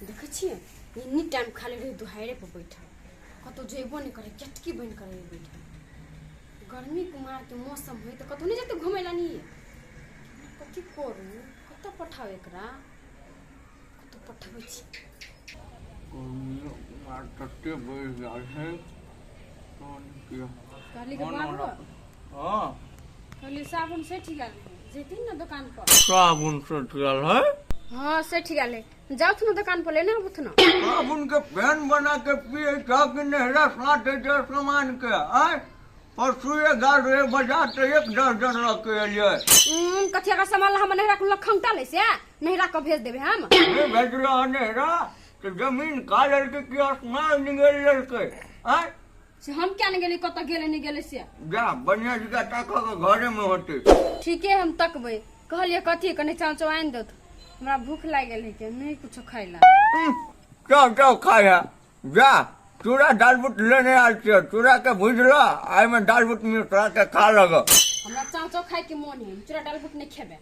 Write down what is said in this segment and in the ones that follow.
देखै छियै एनी टाइम खाली रहै दुहारे पर बैठल, कतहु जेबो नहि करै, केतकी बनि कऽ रहै बैठल। गर्मी कुमारके मौसम होइ तऽ कतहु नहि जेतै घुमै लए। नहीं कथी करू, कतऽ पठाउ एकरा, कतऽ पठबै छी। गर्मियो कुमार तते बढ़ि गेल छै, तहन की। कहली के बाबू। हँ। कहली साबुन सठि गेल है, जेथिन ने दोकान पर। साबुन सठि गेल है? हाँ सठि गेल है, जाउथ ने दोकान पर लेने आबुथ ने। साबुन के पेन बना के पिए छह कि नहरा साँटे छै सामान के? आय परसुए गेल रहे बाजार तऽ एक दर्जन लऽ के एलियै। कथिया का सामान ला हम नहरा के लखंगटा ले से नहरा के भेज देबे हम। नहि भेजलह नहरा तऽ जमीन खा लेलकै कि आसमान निगलि लेलकै? आय से हम क्या नहीं गेली, कतऽ गेलै नहीं गेलै से। जा बढ़िया जगह ताकऽ के घरे में होतै। ठीके हम तकबै। कहलियै कथी कनि चाव चाव आनि देत, हमरा भूख लागि गेल है के नहीं कुछो खाइ ला। चाव चाव खाय है, जा चूड़ा दालबुट लेने आयल छियै, चूड़ा के भुजि लऽ आ एहिमे दालबुट मिला के खा लग। हमरा चाव चाव खाय के मन है, हम चूड़ा दालबुट नहीं खेबै।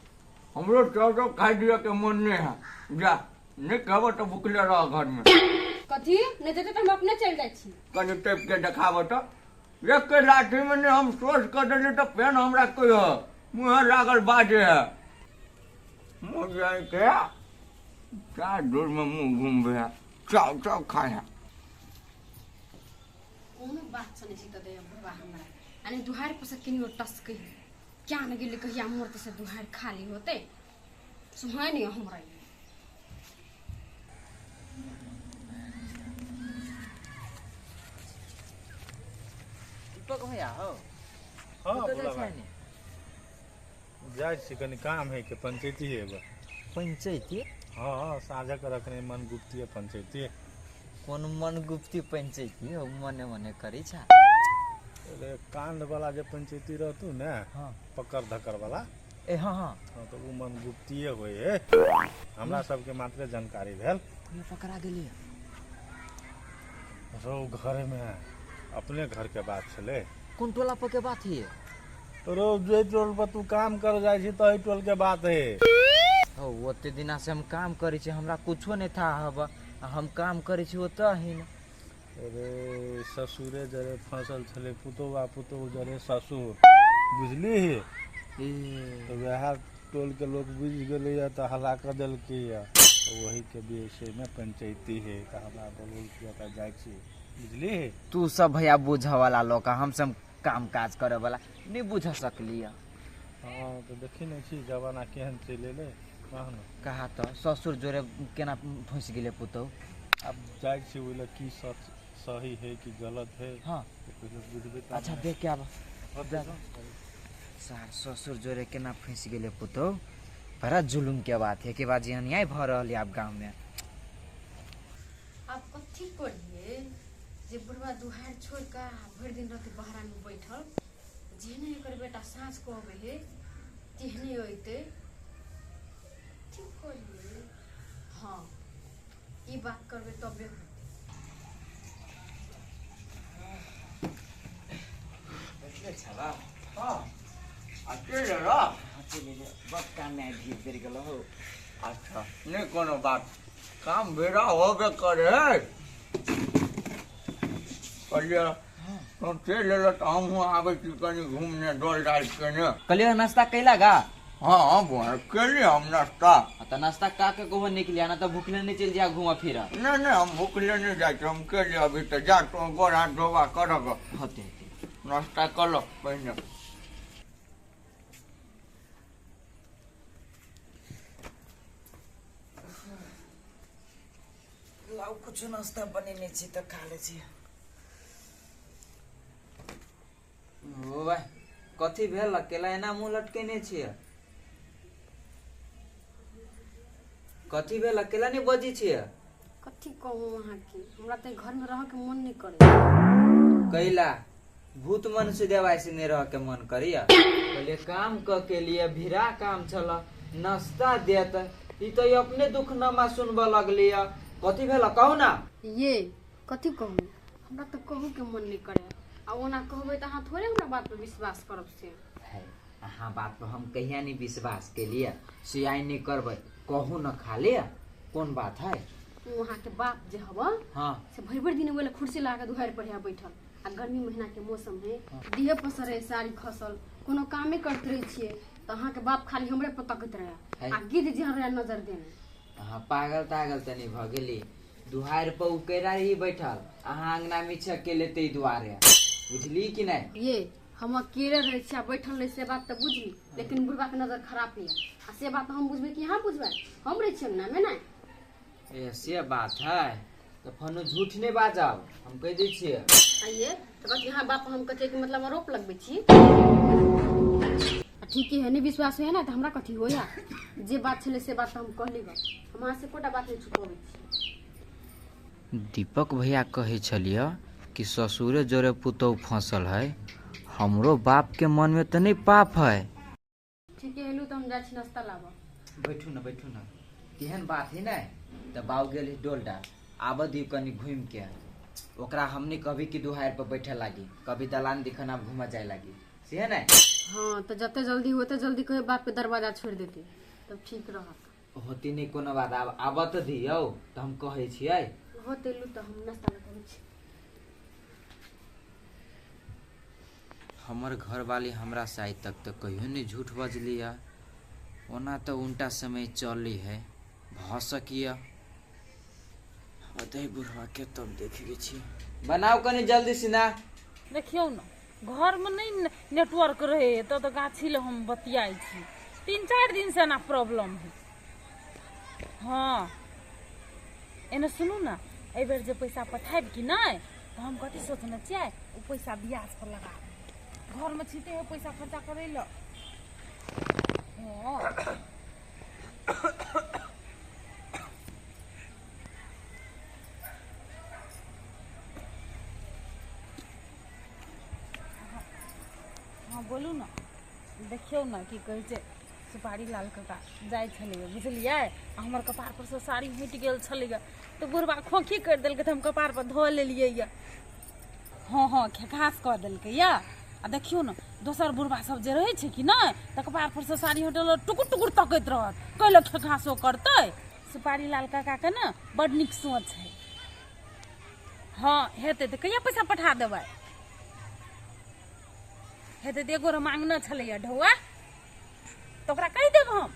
हमरो चाव चाव खाय दिअ के मन नहीं है, जा नहीं कहबो तऽ भुखले रह घर में। कथी नहीं देते तऽ हम अपने चलि जाइ छी। कनि टेप के देखाबो तऽ, एक के लाठी में ने हम सोच कऽ देली तऽ फेर हमरा कहियो मुँह लागल बाजे है। मुँह जाय के चार दूर में मुँह घूमबे है, चाव चाव खाय है। कोनो बात सुनै छी तऽ दैया बुढ़बा हमरा आ नहि दुहारि पर से केनियो टसकै है, क्या ने गेलै कहिया मरतै से दुहारि खाली होतै, सुहाय नहि हमरा ई। दीपक भैया हो? हाँ। कतऽ बोला जाइ भाई। छै ने? जाइ छी, कनि काम है के पंचायती है एगो। पंचायती? हाँ, साझा कर रखने मन गुप्ती है पंचायती। कोन मन गुप्ती पंचायती हो, मने मने करै छ? अरे कांड वाला जे पंचायती रहतू ने। हाँ। पकड़ धकड़ वाला। ए हाँ हाँ। हाँ तऽ ओ मन गुप्तिये होइ है, हमरा सबके मात्रे जानकारी भेल। कहियो पकड़ा गेलियै? रौ घर में अपने घर के बात छलै। कोन टोला पर के बात है? रौ जे टोल पर तू काम कर जाइ छी तही टोल के बात है। हो ओते दिना से हम काम करै छी, हमरा कुछो नहीं था हब, आ हम काम करै छी ओतऽ ही ने। अरे ससुरे जरे फंसल छलै पुतोहु आ पुतोहु जरे ससुर, बुझली? ए तऽ वएह टोल के लोग बुझि गेलैया तऽ हल्ला कऽ देलकैया, तऽ वही के विषय में पंचायती है तऽ हमरा बोलौलकै, तऽ जाइ छी, बुझली? तू सब भैया बुझऽ वाला लोग, हम सब काम काज करे वाला नहीं बुझ सकलियै। हाँ तऽ देखी नहि छी जमाना केहन चलि एलै, कह ने। कहा तऽ ससुर जोरे केना फंसि गेलै पुतोहु? आब जाइ छी ओहि लए, की सच सही है कि गलत है। हाँ। तऽ पहिले बुझबै तब अच्छा ने। देख के आब। हाँ, जा। सार ससुर जोरे केना फंसि गेलै पुतोहु, बड़ा जुलुम के बात है के बात जे अन्याय भऽ रहल है आब गाँव में। आब कथी करियै जे बुढ़वा दुहारि छोड़ि कऽ आ भरि दिन रहतै बहरामे बैठल, जेहने एकर बेटा साँझ कऽ अबै है तेहने अयतै। कथी करियै? हँ ई बात करबै तबे होतै। हाँ आ चलि एलह? बड़ काम में भीड़ बढ़ि गेल हो। अच्छा नहि कोनो बात, काम बेरा होबे करे। कहलियै तू चलि एलह तऽ हमहूँ आबै छी कनि घूमने डोल डाल के ने। कहलियै नाश्ता कैला गा? हाँ हाँ बुआ, केली हम नाश्ता। तऽ नाश्ता का के गोहो निकलिया ना तऽ भूखले नहीं चलि जा घूमा फिरा। नहि नहि, हम भूखले नहि जाइ छी, हम केली अभी। तऽ जा तू गोड़ हाथ धोबा करऽ। होते होते। नाश्ता कऽ लऽ पहिने। लाउ कुछो नाश्ता बनेने छी तऽ खा लै छी। ओ भाइ कथी भेल, अकेला एना मुँह लटकेने छियै? कथी भेल, अकेला नहि बजै छियै? कथी कहू अहाँके, हमरा तऽ घरमे रहऽके मन नहि करै। कैला भूत मन से देवाय से नहीं रह के मन करिया? पहले काम क के लिए भिरा काम छल, नाश्ता देत ई तो ई अपने दुख नमा सुनबऽ लगली। कथी भेल, कहू ना। ये कथी कहू, हमरा तऽ कहू के मन नहि करे, आ ओना कहबै तऽ अहाँ थोड़े हमरा बात पर विश्वास करब से। है अहाँ बात पर हम कहिया नहीं विश्वास के लिए से आइ नहीं करबै, कहू न खाली कोन बात है। वहाँ के बाप जे हवा हाँ से भरि भरि दिन ओला कुर्सी लगा के दुआरि पर है बैठल आ गर्मी महीना के मौसम है देह पसरे साड़ी खसल कोनो कामे करत रहे छियै तऽ अहाँके बाप खाली हमरे पर तकैत रहे आ गिद्ध जेहन रहे नजर देने। अहाँ पागल तागल तऽ नहि भऽ गेली? दुहारि पर उकेरा रही बैठल, अहाँ अंगना में छी अकेले ताहि दुआरे, बुझली कि नहि? ये हम अकेले रहै छी आ बैठल रही से बात तऽ बुझली, लेकिन बुढ़बा के नजर खराब है आ से बात हम बुझबै कि अहाँ बुझबै? हम रहै छी अंगना में नहि। ए से बात है तऽ फनो झूठ नहि बाजब, हम कहि दै छियै। आइए तऽ कहत अहाँ बाप हम कहै कि मतलब आरोप लगबै छी। आ ठीके है, नहि विश्वास होइए ने तऽ हमरा कथी होइए? जे बात छलै से बात तऽ हम कहली गऽ, हम अहाँ से एकोटा बात नहि छुपबै छी। दीपक भैया कहै छलियै कि ससुरे जोरे पुतहु फँसल है, हमरो बाप के मन में तऽ नहि पाप है। ठीके हेलू तऽ हम जाइ छी नाश्ता लाबऽ। बैठू ने, बैठू ने। तेहन बात है ने तऽ बाउ गेल है डोल डाल, आबऽ दियौ कनि घूमि के ओकरा। हम नहि कहबी कि दुहारि पर बैठे लागी, कभी दलान दिखन आब घूमऽ जाय लागी, से है ने? हाँ तऽ जते जल्दी होते जल्दी कहियो बाप के दरवाजा छोड़ि देते तब ठीक रहत। होती नहि कोनो बात, आब आबऽ तऽ दियौ तऽ हम कहै छियै। होते, लू तऽ हम नाश्ता लऽ कऽ अबै छी। हमर घरवाली हमरा से आइ तक तऽ कहियो नहि झूठ बजली है। ओना तऽ उल्टा समय चली है, भऽ सकिया अतै बुढ़वा के तब देखबै छी। बनाउ कनि जल्दी सिना। देखियौ ने, घरमे नहि नेटवर्क रहै तऽ गाछी लए हम बतियाइ छी। 3-4 दिनसँ एना प्रॉब्लम है। हँ एने सुनू ने, एहिबेर जे पैसा पठायब कि नहि तऽ हम कथी सोचने छियै, ओ पैसा ब्याज पर लगा देब। घरमे छिते है पैसा खर्चा करै लए। हँ हँ बोलू ने। देखियौ ने की कहै छै, सुपारी लाल काका जाइ छलैए बुझलियै, आ हमर कपार पर से साड़ी हटि गेल छलैए तऽ बुढ़बा खोखी करि देलकै तऽ हम कपार पर धऽ लेलियै यऽ। हँ हँ खेखास कऽ देलकै यऽ। आ देखियौ ने, दोसर बुढ़बा सब जे रहै छै कि नहि तऽ कपार पर से साड़ी हटल टुकुर टुकुर तकैत रहत, कैले खेखासो करतै। सुपारी लाल काकाके ने बड नीक सोच है। हँ हेतै तऽ कहिया पैसा पठा देबै? हेतै तऽ एगो मांगने छलैया ढौआ तऽ ओकरा कहि देब हम।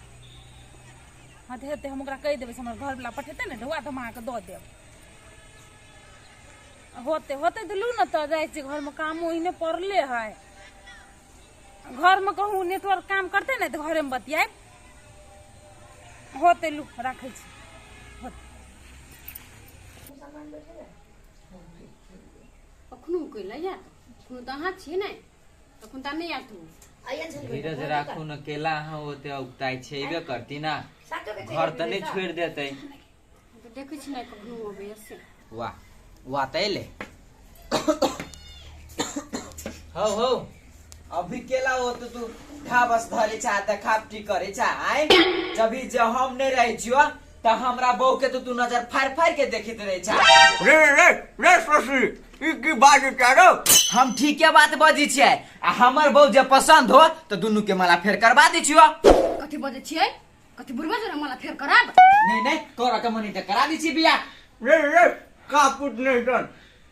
हँ तऽ हेतै, हम ओकरा कहि देबै से हमर घरवला पठेतै ने ढौआ तऽ हम अहाँके दऽ देब। होतै होतै तऽ लू ने तऽ जाइ छी, घरमे कामो ओहिने पड़ले है। घरमे कहूँ नेटवर्क काम करतै ने तऽ घरेमे बतियाब। होतै, लू राखै छी। होतै। कखनो कैला आयत? अखनो तऽ अहाँ छियै ने, तखन तऽ नहि आयत ओ। धीरज राखू ने, केला अहाँ ओते औगताइ छै, अयबे करती ना, घर तऽ नहि छोड़ि देतै। तऽ देखै छी ने कखनो अबैया से। वाह वाह, तऽ एलै। हौ हौ, अभी केला हो तो तू ढाबस धरे छा, देखापटी करे छा। आय जभी जे हम नहीं रहे छियो त हमरा बहू के तो तू नजर फाड़ फाड़ के देखित रहे छा। रे रे रे शशि, ई की बाजै छा रौ? हम ठीके बात बजै छियै, आ हमर बहू जे पसंद हो त दुनू के माला फेर करबा दै छियो। कथी बजै छियै? कथी बुढ़बा जोरे माला फेर कराब? नहीं नहीं, तोरा के मनी त करा दै छी बियाह। रे रे कापुट नहीं तन,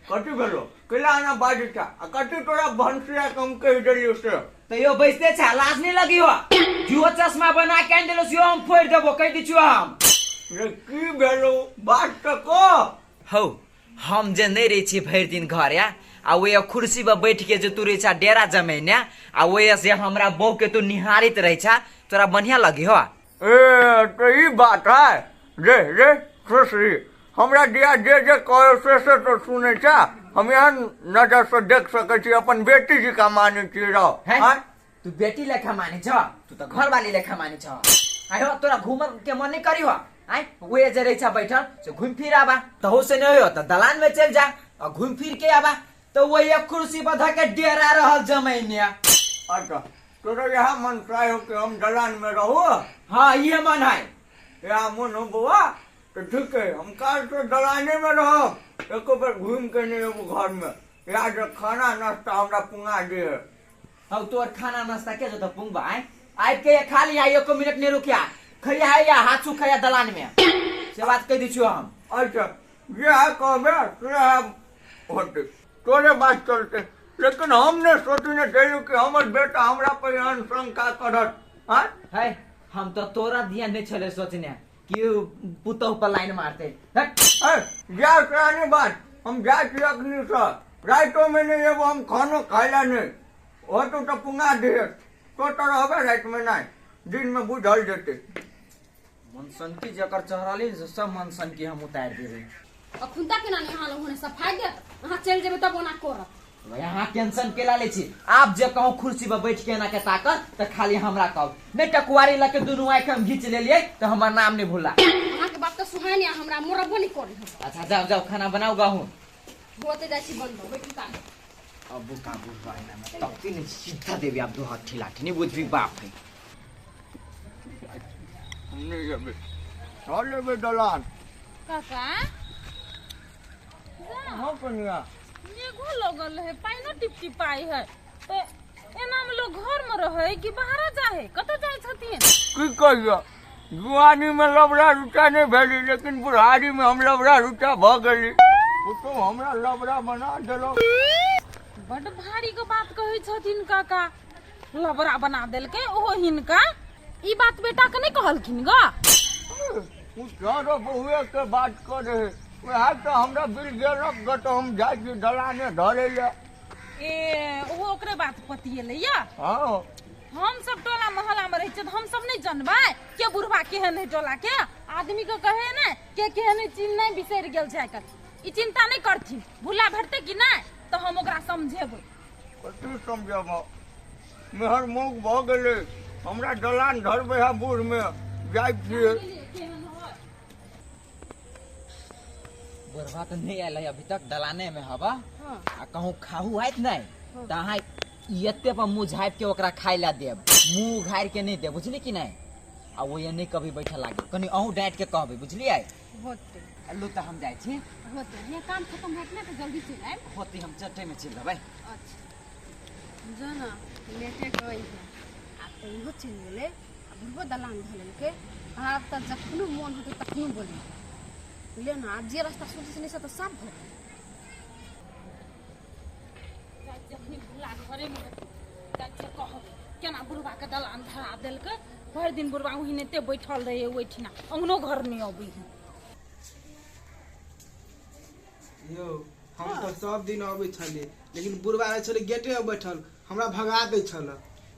कथी भेलो? केला आना बाजै छा आ कथी तोरा भनसिया के हम कहि देलियौ से? तैयो बैसते छा, लाज नहीं लगी हो? जियो चश्मा बना के आनि देलो सियो हम फोड़ि देबो, कहि दै छियो हम। रे की भेलो, बात तऽ कह। हौ, हम जे नहीं रहै छी भरि दिन घर या आ ओहि कुर्सी पर बैठ के जे तू रहै छा डेरा जमेने, आ ओहि से हमरा बहू के तू निहारित रहै छा, तोरा बढ़िया लगी हो? ए तऽ ई बात है। रे रे सुश्री, हमरा दिया जे जे कहे से से तो सुनै छा। हम एहन नजर से देख सकै छी, अपन बेटी जी का मानै छी रौ। हैं? आँय? तू बेटी लेखा मानै छ? तू तऽ घरवाली लेखा मानै छ। आय हो, तोरा घूमल के मन नहीं करी हो? आय ओए जे रहै छ बैठल से घूम फिर आबा, तहु से नहीं हो तऽ दलान में चल जा आ घूम फिर के आबा, तऽ वही एक कुर्सी पर धऽ के डेरा रहल जमैनिया। अच्छा, तोरा यहाँ मन चाहे हो कि हम दलान में रहू? हाँ, ये मन है। यहाँ मन हो बौआ तो ठीक है, हम काल तो दलाने में रहब, एको बेर घूम के नहीं अबू घर में। यहाँ जे खाना नाश्ता हमरा पुंगा दे। हौ, तोर खाना नाश्ता के जतो पुंगबा? आय आबि के खा लिया, एको मिनट नहीं रुकिया, खैया है या हाथ सुखैया दलान में। से बात कहि दै छियौ हम। अच्छा, जे कहबे से होतै, तोरे बात चलते। लेकिन हम ने सोचने छलियै कि हमर बेटा हमरा पर एहन शंका करत। आँय? है, हम तऽ तोरा दिया नहि छलै सोचने कि उ पुतहु पर लाइन मारते। हट। है, जा सरानी बात, हम जाइ छी अखनी से, रातिओमे नहि एबो, हम खानो खाइ लए नहि होतौ तऽ पुंगा दिहे। तो तऽ रहबे रातिमे, नहि दिनमे बुझल जेतै। मनसनकी जकर चढ़ली से सब मनसनकी हम उतारि देबै। अखुनता केना नहि अहाँ लोग सफाई देत? अहाँ चलि जेबै तब ओना करत। यहाँ टेंशन केला ले छी? आब जे कहूँ कुर्सी पर बैठ के एना के ताकत तऽ खाली हमरा कहब, नहि तऽ कुआरी लऽ के दुनू आँखि हम घींच लेलियै तऽ हमर नाम नहि भूला। अहाँके बात तऽ सुहाय नहि, हमरा मोरबो नहि करै हम। अच्छा जाओ जाओ, खाना बनाओ गहूँ। होते जाइ छी बनबो, बैठू ता। अब का बुढ़वा एना में तब नहीं सीधा देवी, आब दो हट्ठी लाठी नहीं बुझबी बाप है। हम नहि जेबै, चल लेबै दलान। काका। हाँ कनिया। मेघो लगल है, पाइनो टिपटिपाई है, तो एना में लोग घर में रहे कि बाहर जाए, कतऽ जाइ छथिन? की कहियो, जुआनी में लबड़ा रुचा नहीं भेली, लेकिन बुढ़ारी में हम लबड़ा रुचा भ गेली। पुतहु हमरा लबड़ा बना देलक। बड भारी के बात कहै छथिन काका, लबड़ा बना देलकै ओहो हिनका। ई बात बेटा के नहि कहलखिन ग? ओ चारो बहुए के बात करे, वएह तऽ हमरा बिल गेलक ग, तऽ हम जाइ छी दलाने धरे लए। ए, ओहो ओकरे बात पतिएलै या? हाँ। हम सब टोला मोहल्ला में रहै छियै तऽ हम सब नहि जनबै के बुढ़वा केहन है? टोला के आदमी के कहे ने के केहन है, चीज नहि बिसरि गेल छै आइ काल्हि। ई चिंता नहि करथिन, भुला भेटतै कि नहि तऽ हम ओकरा समझेबै। कथी समझब? मेहर मौक भऽ गेलै, हमरा दलान धरबै है बूढ़मे, जाइ छियै। बुढ़वा तऽ नहि आयल है अभी तक, दलाने में हवा। आ कहूँ खाहू आयत नहि तऽ अहाँ एते पर मुँह झाँपि के ओकरा खाय ला देब, मुँह उघारि के नहि देब, बुझली कि नहि? आ ओ नहि कभी बैठे लागे, कनि अहूँ डाँटि के कहबै, बुझलियै? होतै। लू तऽ हम जाइ छी। होतै, यहाँ काम खत्म होत ने तऽ जल्दी चलि आयब। होतै, हम चट्टे में चलि देबै। अच्छा जो ने, लेटे गई है। आब तऽ इहो चलि गेलै आ बुढ़बो दलान धऽ लेलकै। आब तऽ जखनो मोन होतै तखनो बोली बुझलियै ने। आब जे रास्ता सोचै छलै से तऽ साफ भऽ गेलै। जखनी भुला घरेमे हेतै जाइ छियै कहबै, केना बुढ़बाके दलान धरा देलकै। भरि दिन बुढ़बा ओहिनाते बैठल रहै ओहिठिना, अङ्गनो घर नहि अबै है। यौ, हम तऽ सब दिन अबै छलियै, लेकिन बुढ़बा रहै छलै गेटे पर बैठल, हमरा भगा दै छल।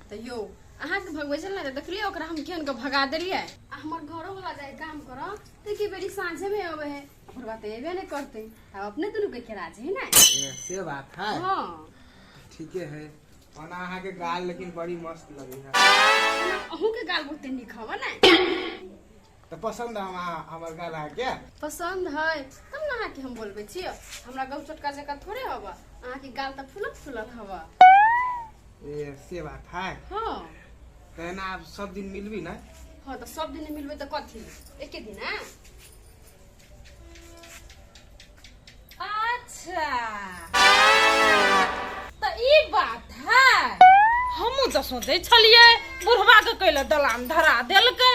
तऽ यौ, अहाँके भगबै छल ने, तऽ देखलियै ओकरा हम केहन के भगा देलियै। आ हमर घरोवला जाइ काम करऽ तऽ एके बेरी साँझेमे अबै है, बुढ़बा तऽ एबे नहि करतै, आब अपने दुनू के राज है ने। ए, से बात है। हाँ। ठीके है। ओना अहाँके गाल लेकिन बड़ी मस्त लगे है। ओना अहूँके गाल बहुते नीक हवा ने। तऽ पसंद है हमर गाल अहाँके? पसंद है तब ने अहाँके हम बोलबै छियै। हमरा गौ चटका जकाँ थोड़े हवा, अहाँके गाल तऽ फूलल फूलल हवा। ए, से बात है। हाँ। तऽ एना आब सब दिन मिलबी ने? हाँ, तऽ सब दिन मिलबै तऽ कथी, एके दिन आ? अच्छा तऽ ई बात है। हमहूँ तऽ सोचै छलियै बुढ़वा के कैले दलान धरा देलकै,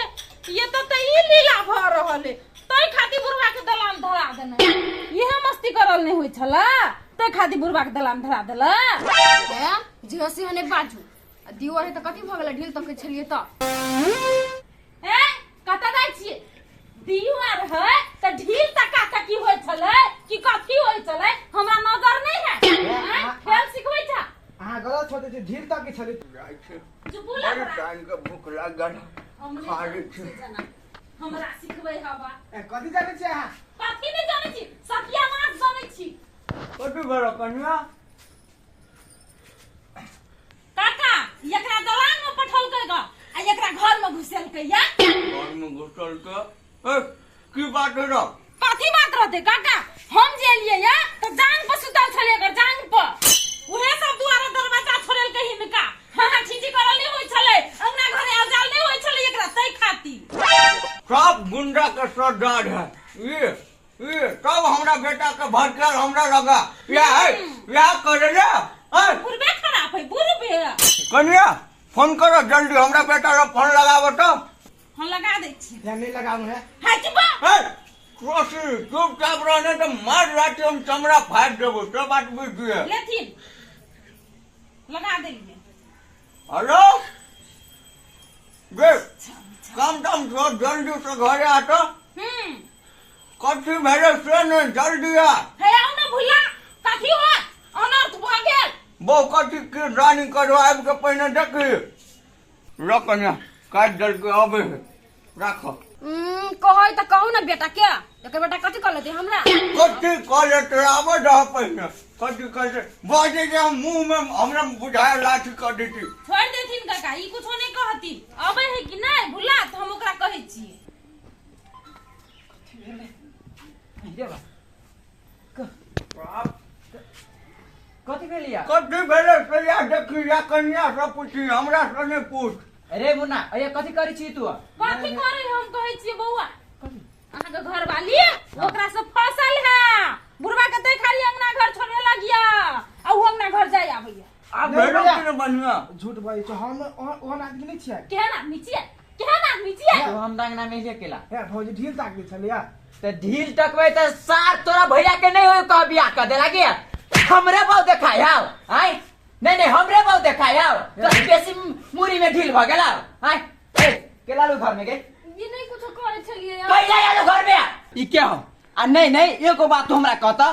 ये तऽ ई लीला भऽ रहल है, तै खातिर बुढ़वा के दलान धरा देने। इहे मस्ती करल नहि होइ छलै, तै खातिर बुढ़वा के दलान धरा देलै। ए, जे हसी हने बाजू आ दियो है तऽ कथी भऽ गेलै? ढील तकै छलियै तऽ। ए, कतऽ जाइ छियै? दियो आर है तऽ ढील तका तकी होइ छलै कि कथी होइ छलै, हमरा नजर नहि है। आँय, खेल सिखबै छ? अहाँ गलत सोचै छी, ढील तक छलै। जाइ छी। चुपू लग बड़ी टाइम के भूख लागि गेल, हमरे खा लै छी। से जना हमरा सिखबै हवा। ए, कथी जानै छी अहाँ? कथी नहि जानै छी, सतिया नाच जानै छी। कथी भेल कनिया? काका, एकरा दलान में पठौलकै ग आ एकरा घर में घुसेलकै या। घर में घुसल के? ए, की बात है रो? कथी बात रहते काका, हम जे एलियै या तऽ जांग पर सुतल छलै एकर, जांग पर। उहे सब दुआरे दरवाजा छोड़ेलकै हिनका। हाँ हाँ छीची करल नहि होइ छलै, अंगना घरे अजाल नहि होइ छलै एकरा, तै खातिर। सब गुंडा के सरदार है ये, ये सब हमरा बेटा के भड़कल हमरा लगा या है या करे ले। हैं? बुढ़बे खराब है बुढ़बे। कन्या, फोन करो जल्दी, हमरा बेटा ल फोन लगाबो तो। हम लगा दै छी। या नहीं लगाबू है। है चुप। है, कोसी चुपचाप रहने तो मार राति हम चमड़ा फाड़ देबो सब बात बुझ गए। लेथिन लगा देलिए। हेलो गे काम दाम छोड़ जल्दी से घरे आता। कथी भेलै से नहि जल्दी आ। हे आउ ने भुला कथी होत अनर्थ भऽ गेल। बौ कथी के रानी करो आबि के पहिने देखी ल कन्या काटि देलकै अबै है राख। कहै तऽ कहू ने बेटा के एकर बेटा कथी कह लेतै हमरा? कथी कह लेतै आबै दह पहिने कथी कहै बाजै जे हम मुँह मे हमरा बुझाय लाठी कऽ देती। छोड़ि देथिन काका ई कुछो नहि कहथिन। अबै है कि नहि भुला तऽ हम ओकरा कहै छियै। कथी भेलिया? कथी भेलै से या देखी या कन्या से पूछी हमरा से नहि पूछ। अरे मुन्ना अरे कथी करै छी तू? कथी करै हम कहै छियै बौआ अहाँके घरवाली ओकरा से फसल है बुढ़वा के देख खाली अंगना घर छोड़े लगिया आ उ अंगना घर जाय आबैया। आब भेलो कि नहि बढ़िया? झूठ बाजै छौ हम ओहन आदमी नहि छियै। केहन आदमी छियै केहन आदमी छियै? तू हम अंगना में जे केला हे भौजी ढील ताकि छलिया त ढील तकबै त सार तोरा भैया के नहीं होय कह बियाह कर देला के हमरे बहु देखाय आव आय नहीं नहीं हमरे बहु देखाय आव तो बेसी मुरी में ढील भ गेला आय ए केला लो घर में गई ई नहीं कुछो करै छलियै। कैला आलो घर में ई के हो आ नहीं नहीं एगो बात तो हमरा कहता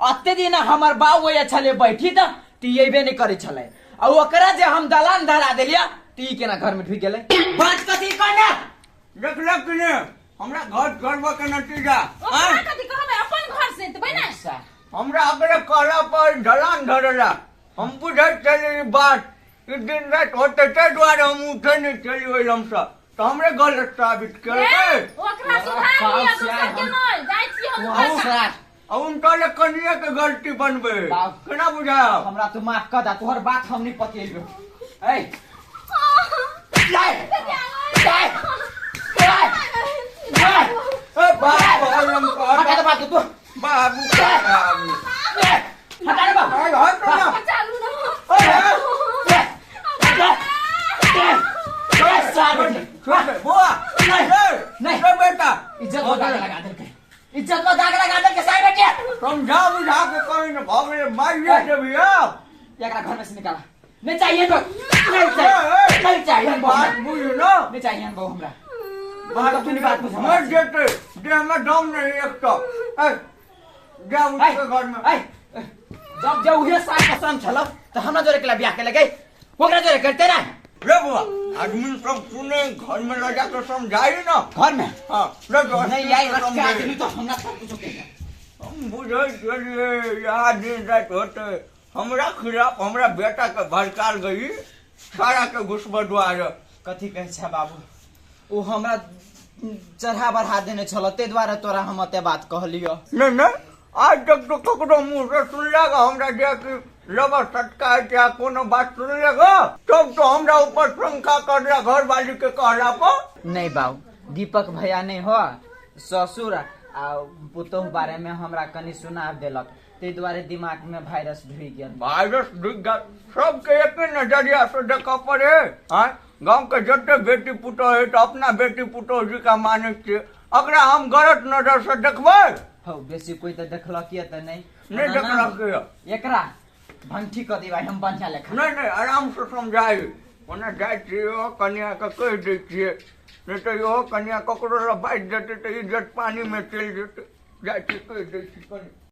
अते दिन हमर बाऊ होय छले बैठी त ती एबे नहीं करे छले आ ओकरा जे हम दलान धरा देलिया ती केना घर में ढुक गेलै बात कथी कहना देखलक कि नहि हमरा घर छोड़बऽ के नतीजा। ओकरा कथी कहबै अपन घर से एतबै ने। हमरा अगले कहला पर ढलान धरेला हम बुझैत छलियै ई बात ई दिन राति होतै ताहि दुआरे हम उठै नहि छलियै ओहि लमसँ तऽ हमरे गलत साबित केलकै। ओकरा सुधार लिअ दोसर के नहि जाइ छी हम। आ उनका ले कनिए के गलती बनबै केना बुझायब? हमरा तू माफ कर दा तोहर बात हम नहीं पतिएबो। ए जाय जाय जाय ए बाप हम हटा दे बात तू बाबू बाबू हटा दे बाबू हट ना चालू ना। बुआ नहीं नहीं बेटा इज्जत में दाग लगा देलकै इज्जत में दाग लगा देलकै साहब बेटे समझा बुझा के कहीं न भऽ गेलै मारिए देबही आब। एकरा घर में से निकाला नहीं चाहिए तो नहीं चाहिए नहीं चाहिए बात बुझ ना नहीं चाहिए बहु हमरा बात तू नहीं बात बुझ मर जेतै देह में दम नहीं एक तो जा उठ के घर में। जब जब उहे साग पसंद छल त हमरा जोरे केला बियाह के लगे ओकरा जोरे करते ना रे बुआ आदमी सब सुने घर में ल जाके समझाई ना घर में। हाँ ले जाओ, नहीं आई समझाई। आदमी तो हमरा सब कुछ के हम बुझै छलियै यहाँ दिन राति होते हमरा खिलाफ हमरा बेटा के भड़काल गई सारा के घुसबऽ दुआरे। कथी कहै छै बाबू ओ हमरा चढ़ा बढ़ा देने छल ताहि दुआरे तोरा हम एते बात कहलियो। नहीं नहीं आज तक तो ककरो मुँह से सुनलक हमरा जे कि लबर सटका है क्या कोनो बात सुनलक तब तो हमरा ऊपर शंका करला घर वाली के कहला पर। नहीं बाबू दीपक भैया नहीं हो ससुर आ पुतोह बारे में हमरा कनी सुना देलक ताहि दुआरे दिमाग में वायरस ढुकि गेल। वायरस ढुकि गेल सबके एके नजरिया से देखऽ पड़े। आँय गाँव के जते बेटी पुतोह है तो अपना बेटी पुतोह जी का मानै छियै अगरा हम गलत नजर से देखबै। हौ बेसी कोई तऽ देखलक यऽ तऽ नहीं नहीं देखलक यऽ। एकरा भंगठी कऽ देबै हम बढ़िया लेखा। नहीं नहीं आराम से समझाई ओना जाइ छियै इहो कनिया के कहि दै छियै नहीं तऽ इहो कनिया ककरो लग बाजि देतै तऽ इज्जत पानी में चलि जेतै। जाइ छियै कहि दै छियै कनि।